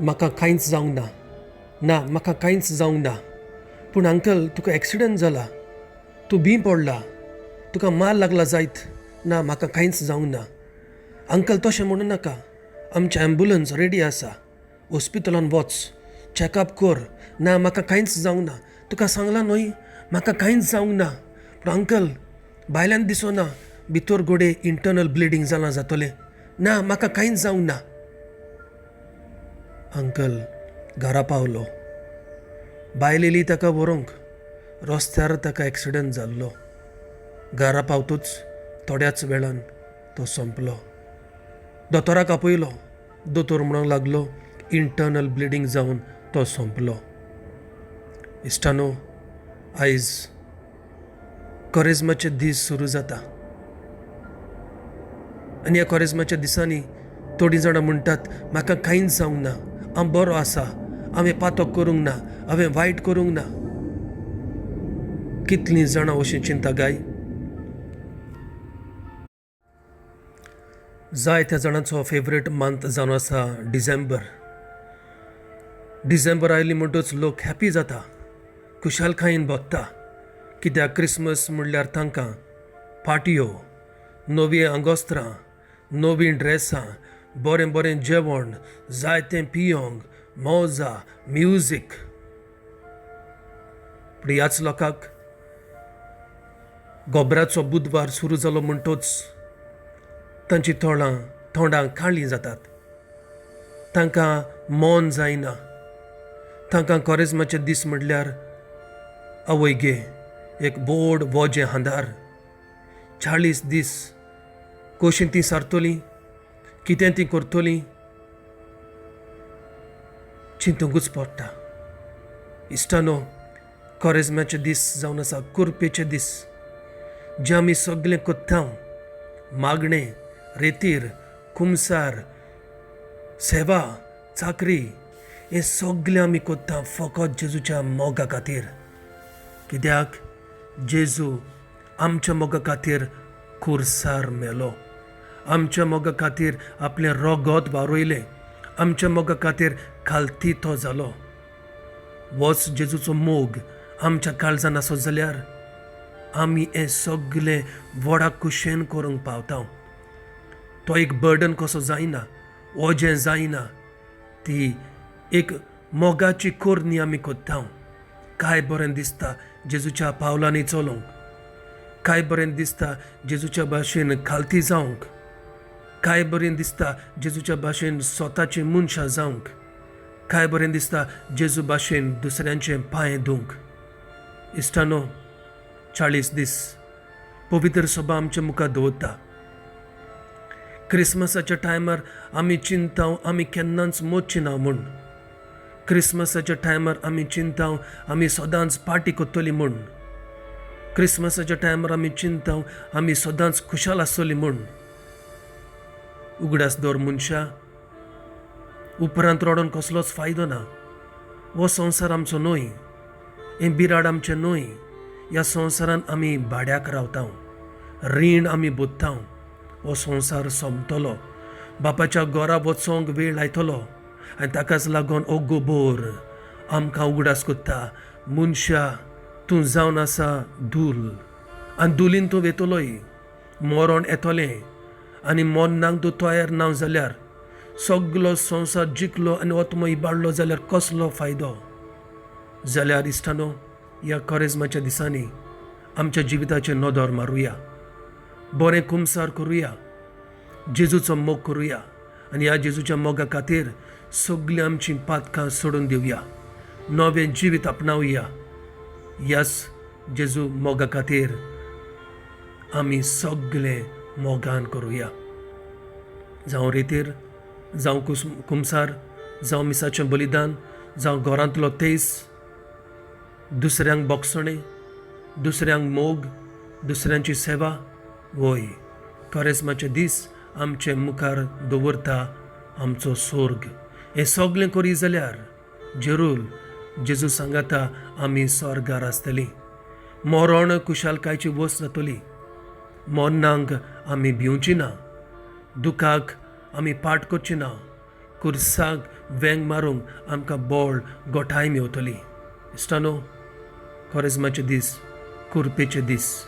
म्हाका कांयच जावंक ना, ना म्हाका कांयच जावंक ना. पूण अंकल तुका एक्सिडंट जाला, तूं बीं पडला, तुका मार लागला जायत. ना म्हाका कांयच जावंक ना. अंकल तशें म्हणू नाका, आमचें एम्बुलंस रेडी आसा, हॉस्पिटलान वच, चॅकअप कर. ना म्हाका कांयच जावंक ना, तुका सांगलां न्हय म्हाका कांयच जावंक ना. पूण अंकल भायल्यान दिसना, भितर घोडे इंटरनल ब्लिडींग जालां जातलें. ना म्हाका कांयच जावंक ना. अंकल घरा पावलो, बायल येयली ताका व्हरूंक, रस्त्यार ताका एक्सिडंट जाल्लो. घरा पावतूच थोड्याच वेळान तो सोंपलो. दोतोराक आपयलो, दोतोर म्हणूंक लागलो इंटरनल ब्लिडींग जावन तो सोंपलो. इश्टानो, आयज कोरेज्माचे दीस सुरू जाता आनी ह्या कोरेज्माच्या दिसांनी थोडीं जाणां म्हणटात म्हाका कांयच जावंक ना, हांव बरो आसा, हांवें पातक करूंक ना, हांवें वायट करूंक ना. कितलीं जाणां अशीं चिंता गाय. जायत्या जाणांचो फेवरेट मंथ जावन आसा डिसेंबर. डिसेंबर आयली म्हणटच लोक हॅपी जाता, खुशालकायेन भोगता, कित्याक क्रिसमस म्हणल्यार तांकां पार्टयो, नवीं आंगोस्त्रां, नवीं ड्रेसां, बरें बरें जेवण, जायतें पियोंक, मौजा, म्युजीक. पूण ह्याच लोकांक गोबराचो बुधवार सुरू जालो म्हणटच तांची तोंडां काळीं जातात, तांकां मन जायना, तांकां कोरेज्माचे दीस म्हणल्यार आवय गे एक बोड वोजें हांदार. 40 दीस कशीं तीं सारतलीं, कितें तीं करतलीं चिंतूंकूच पडटा. इश्टानो, कोरेज्माचे दीस जावन आसा कुरपेचे दीस, जे आमी सगळें कोत्ता, मागणें, रेतीर, कुमसार, सेवा, चाकरी, हें सगळें आमी कोत्ता फकत जेजूच्या मोगा खातीर. कित्याक जेजू आमच्या मोगा खातीर खुर्सार मेलो, आमच्या मोगा खातीर आपलें रोगोत वारयलें, आमच्या मोगा खातीर खालती तो जालो. वच जेजूचो मोग आमच्या काळजान आसत जाल्यार आमी हें सगळें व्हडा खुशेन करूंक पावता. तो एक बर्डन कसो जायना, ओजें जायना, ती एक मोगाची कोरणी आमी कोत्ता. काय बरें दिसता जेजूच्या पावलांनी चलोवंक, काय बरें दिसता जेजूच्या भाशेन खालती जावंक, काय बरें दिसता जेजूच्या भाशेन स्वताची मनशां जावंक, काय बरें दिसता जेजू भाशेन दुसऱ्यांचे पांय धुवंक. इश्टानो, 40 दीस पवित्र सभा आमच्या मुखार दवरता. क्रिसमसाच्या टायमार आमी चिंता आमी केन्नाच मोडची ना म्हूण, क्रिसमसाच्या टायमार आमी चिंता आमी सदांच पार्टी करतली म्हूण, क्रिसमसाच्या टायमार आमी चिंता आमी सदांच खुशाल आसतली म्हूण. उगडास दवर मनशा, उपरांत रडोन कसलोच फायदो ना. हो संवसार आमचो न्हय, हें बिराड आमचें न्हय. ह्या संवसारान आमी भाड्याक रावता, रीण आमी बोत्ता. हो संवसार सोंपतलो, बापाच्या घरा वचोंक वेळ लायतलो आनी ताकाच लागून हो गोबोर आमकां उगडास कोत्ता, मनशा तूं जावन आसा धूल आनी धुलीन तूं वेतलोय, मरण येतलें आनी मरणाक तूं तयार ना जाल्यार, सगलो संवसार जिखलो आनी आत्मो इबाडलो जाल्यार कसलो फायदो. जाल्यार इश्टानो, ह्या कोरेज्माच्या दिसांनी आमच्या जिविताचेर नदर मारुया, बरें कुमसार करुया, जेजूचो मोग करुया आनी ह्या जेजूच्या मोगा खातीर सगळीं आमचीं पातकां सोडून दिवया, नवें जिवीत आपणावया. ह्याच जेजू मोगा खातीर आमी सगळें मोगान करुया. जावं रेतीर, जावं कुमसार, जावं मिसाचें बलिदान, जावं घरांतलो तेज, दुसऱ्यांक बोगसणें, दुसऱ्यांक मोग, दुसऱ्यांची सेवा. वय कोरेज्माचे दीस आमचे मुखार दवरता आमचो सोर्ग. हें सगळें करी जाल्यार जेरूल जेजू सांगाता आमी स्वर्गार आसतलीं. मरण खुशालकायची वस्त जातली, मरणांक आमी भिवची ना, दुखाक आमी पाट करची ना, कुर्साक वेंग मारूंक आमकां बळ गोठाय मेवतली. इश्टानो, कोरेज्माचे दीस कुरपेचे दीस.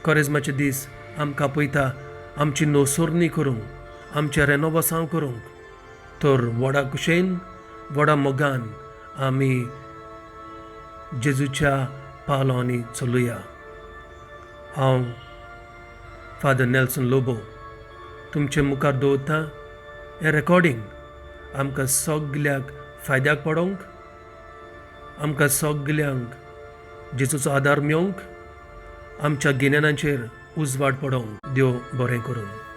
कोरेज्माचे दीस आमकां पळयता आमची नोसोरणी करूंक, आमचें रेनोवसांव करूंक. तर व्हडा कुशेन, व्हडा मोगान आमी जेजूच्या पावलांनी चलुया. हांव फादर नेल्सन लोबो तुमचे मुखार दवरता हें रेकॉर्डिंग आमकां सगल्याक फायद्याक पडोवंक, आमकां सगल्यांक जेजूचो आदार मेळोवंक, आमच्या गिन्यानाचेर उजवाड पडोवंक. देव बरें करूं.